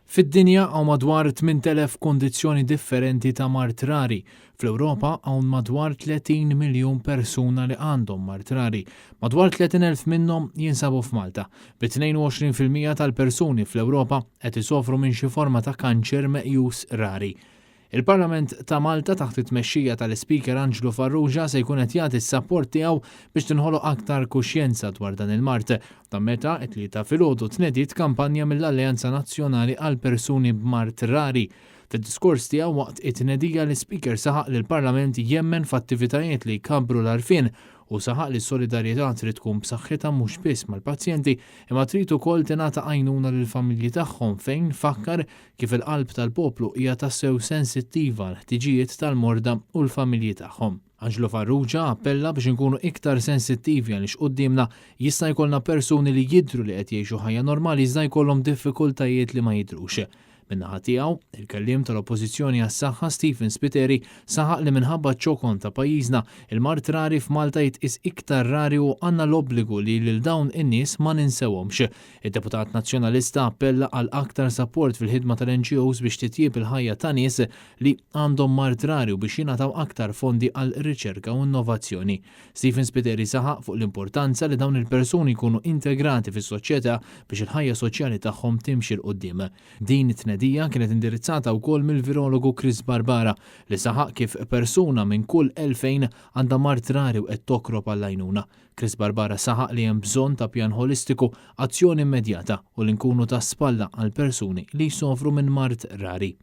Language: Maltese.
Fid-dinja hawn madwar 8,000 kundizzjoni differenti ta' mard rari. Fl-Ewropa hawn madwar 30 miljun persuna li għandhom mard rari. Madwar 30,000 minnhom jinsabu f'Malta, bi 22% tal-persuni fl-Ewropa qed isofru minn xi forma ta' kanċer meqjus rari. Il-Parlament ta' Malta taħt it-tmexxija tal-Ispeaker Anġlu Farrugia se jkun qed jagħti s-sapport tiegħu biex tinħoloq aktar kuxjenza dwar dan il-mard. Dan meta t-Tlieta filgħodu tnediet kampanja mill-Alleanza Nazzjonali għal Persuni b'Mard Rari. Fid-diskors tiegħu waqt it-tnedija l-Ispeaker saħaq li l-Parlament jemmen f'attivitajiet li jkabbru l-għarfien u saħaq li s-solidarjetà trid tkun b'saħħitha mhux biss mal-pazjenti imma trid ukoll tingħata għajnuna lill-familji tagħhom fejn fakkar kif il-qalb tal-poplu hija tassew sensittiva għall-ħtiġijiet tal-morda u l-familji tagħhom. Anġlu Farrugia appella biex inkunu iktar sensittivi għaliex quddiemna jista' jkollna persuni li jidhru li qed jgħixu ħajja normali iżda jkollhom diffikultajiet li ma jidhrux. Min-naħa tiegħu, il-kelliem tal-Oppożizzjoni għas-Saħħa Stephen Spiteri saħaq li minħabba ċ-ċokon ta' pajjiżna, il-mard rari f'Malta jitqies iktar rari u għandna l-obbligu li lil dawn in-nies ma ninsewhomx. Id-deputat Nazzjonalista appella għal aktar sapport fil-ħidma tal-NGOs biex titjieb il-ħajja ta' nies li għandhom mard rari u biex jingħataw aktar fondi għal riċerka u innovazzjoni. Stephen Spiteri saħaq fuq l-importanza li dawn il-persuni jkunu integrati fis-soċjetà biex il-ħajja soċjali tagħhom timxi 'l quddiem. Din it-tnedija kienet indirizzata wkoll mill-virologu Chris Barbara li saħaq kif persuna minn kull 2,000 għandha mard rari u qed tokrob għall-għajnuna. Chris Barbara saħaq li hemm bżonn ta' pjan ħolistiku, azzjoni immedjata u li nkunu ta' spalla għal persuni li jsofru minn mard rari.